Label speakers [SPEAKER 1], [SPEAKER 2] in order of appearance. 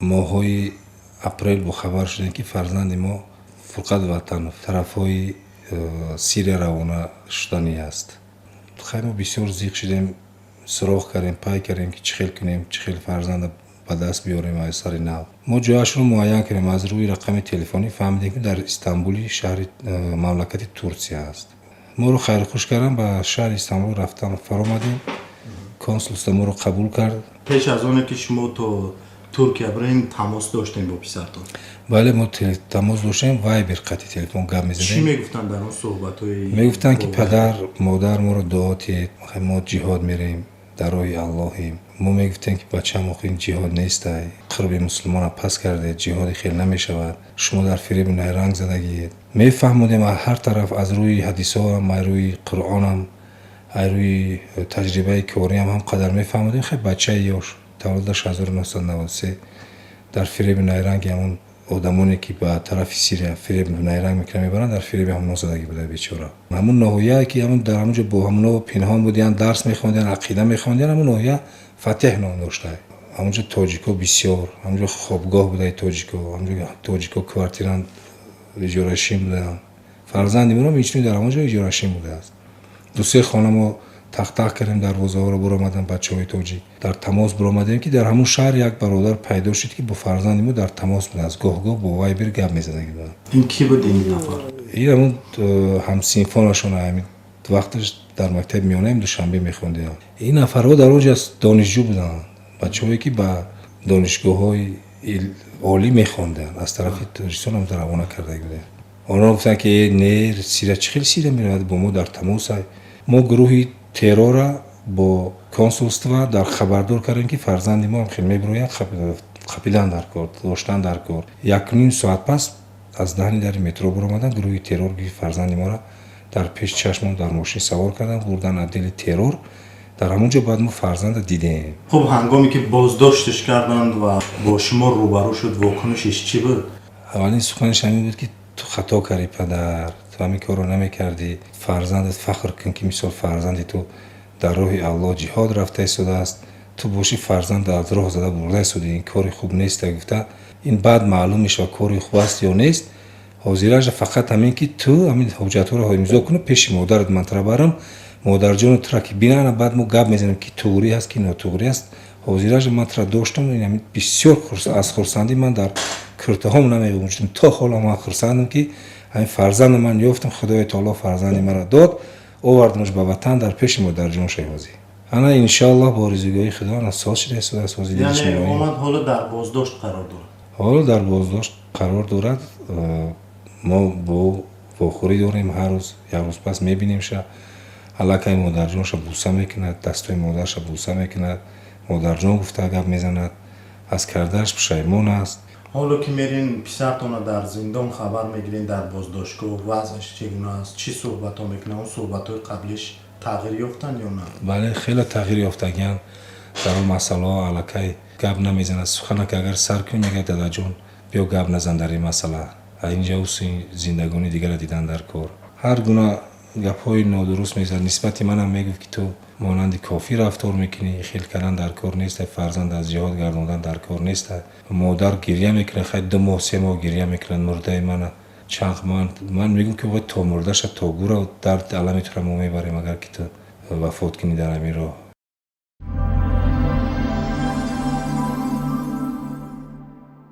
[SPEAKER 1] Моҳҳои апрел бохабар шудем, ки фарзанди мо Фурқат Ватанов тарафҳои Сирия равона шуданӣ аст. Хай, мо бисёр зиқ шудем, суроғ кардем, пай кардем, ки чӣ хел кунем, чӣ хел фарзанда ба даст биёрем. Аз сари нав мо ҷояшро муайян кардем. Аз рӯи рақами телефонӣ фаҳмидем, ки дар Истанбули шаҳри мамлакати Турсия аст. Моро хайрхуш кардам, ба шаҳри Истанбул рафтам, фаромадем, консулство моро қабул кард.
[SPEAKER 2] Пеш аз оне ки шумо то Туркия бирен, тамос доштем бо писартон?
[SPEAKER 1] Бале, мо тамос доштем, Вайбер қати телефон гап мезадем.
[SPEAKER 2] Чӣ мегуфтанд дар он суҳбатҳои?
[SPEAKER 1] Мегуфтанд, ки падар, модар, моро дуо тиҳед, мо ҷиҳод мерем, дар роҳи Аллоҳем. Мо мегуфтем, ки бачам, охи ин ҷиҳод нестай, қурби мусулмона пас кардед, ҷиҳоди хел намешавад, шумо дар фиребу найранг задагиед. Мефаҳмудем аз ҳар тараф, аз рӯи ҳадисҳоам, аз рӯи Қуръонам, аз рӯи таҷрибаи кориам ҳам қадар мефаҳмудем. Хел бачаи ёш, таваллудаш 1993, дар фиреби найранги ҳамон одамоне, ки ба тарафи Сирия фиреб найранг мекунанд, мебаранд, дар фиреби ҳамоно задагӣ буда бечора. Ҳамун ноҳияе, ки ҳамун дар ҳамун ҷо бо ҳамоно пинҳон будиянд, дарс мехондиянд, ақида мехондиянд, ҳамун ноҳия Фатеҳ ном дошта. Ҳамунҷо тоҷико бисёр, ҳамунҷо хобгоҳ будаи тоҷико, ҳамунҷо тоҷико квартиранд, иҷорашин буданд. Фарзанди моро инчунин дар ҳамон ҷо иҷорашин будааст. Ду-се хона мо тақтақ кардем, дарвозаҳоро буромаданд бачаҳои тоҷик. Дар тамос буромадем, ки дар ҳамун шаҳр як бародар пайдо шуд, ки бо фарзанди мо дар тамос будааст, гоҳ-гоҳ бо Вайбер гап мезадагӣ буданд.
[SPEAKER 2] Ин кӣ буд, ин нафар?
[SPEAKER 1] Ин ҳамун ҳамсинфонашон, ҳамин вақташ дар мактаби миёнаим Душанбе мехондиям. Ин нафарҳо дар он ҷо донишҷӯ буданд, бачаҳое, ки ба донишгоҳҳои олӣ мехонданд, аз тарафи Тоҷикистон ҳам равона карда будем. Онҳо гуфтанд, ки не, Сирия чӣ хел Сирия меравад, бо мо дар тамос. Мо гурӯҳи террора бо консулство дар хабардор кардем, ки фарзанди мо ҳам хел мебирояд, қапидан дар кор, доштан дар кор. 1,5 соат пас аз даҳни дари метро баромаданд, гурӯҳи террор гирифт фарзанди моро, дар пеши чашмон дар мошин савор карданд, бурдан отдели террор. Дар ҳамон ҷо баъд мо фарзанда дидем.
[SPEAKER 2] Хуб, ҳангоме ки боздошташ карданд ва бо шумо рӯбарӯ шуд, вокунишиш чӣ буд?
[SPEAKER 1] Аввалин суханаш ҳамин буд, ки ту хато кардӣ, падар, ту ҳамин корро намекардӣ, фарзандат фахр кун, ки мисол фарзанди ту дар роҳи Аллоҳ ҷиҳод рафта истодааст, ту бошӣ, фарзанда аз роҳ зада бурда истоди, ин кори хуб нест, гуфта. Ин баъд маълум мешавад, кори хуб аст ё нест. Ҳозираша фақат ҳамин, ки ту ҳамин ҳуҷҷатҳоро имзо куну пеши модарат ман тура барам, модарҷону тура ки бинана, баъд мо гап мезанем, ки туғрӣ аст, ки нотуғрӣ аст. Ҳозираша ман тура доштам, бисёр аз хурсандӣ ман дар куртаҳом намегунҷидам. То ҳоло ман хурсандам, ки ҳамин фарзанду ман ёфтам. Худои таоло фарзанди маро дод, овардамаш ба ватан, дар пеши модарҷон шавозӣ. Ана, иншоаллоҳ, бо ризогоҳи Худо ана соз шуда истодааст.
[SPEAKER 2] Яъне омад, ҳоло дар боздошт қарор дорад?
[SPEAKER 1] Ҳоло дар боздошт қарор дорад. Мо бо вохӯрӣ дорем ҳар рӯз, як рӯз пас мебинимша. Аллакай модарҷонша буса мекунад, дастои модарша буса мекунад, модарҷон гуфта гап мезанад, аз кардааш пушаймон аст.
[SPEAKER 2] Ҳоло ки мерин, писартона дар зиндон хабар мегирин, дар боздоштгоҳ вазъаш чӣ гуна аст? Чӣ суҳбатҳо мекунад? Он суҳбатҳои қаблиш тағйир ёфтанд ё на?
[SPEAKER 1] Бале, хеле тағйир ёфтагианд дар он масъалаҳо. Аллакай гап намезанад. Сухана ки агар сар кунӣ, мегӯяд: «Дадаҷон, биё, гап назан дар ин масъала, инҷа зиндагони дигарро дидан дар кор». Ҳар гуна гапҳои нодуруст мезад нисбати манам. Мегуфт, ки ту монанди кофир рафтор мекунӣ, хел кардан дар кор нест, фарзанд аз ҷиҳод гардондан дар кор нест. Модар гирья мекунад, хай, 2 моҳ, 3 моҳ гирья мекунад, мурдаи мана чанқ. Ман мегӯм, ки бояд то мурдаша, то гӯра дард алами тура мо мебарем, агар ки ту вафот кунӣ дар ҳамин роҳ.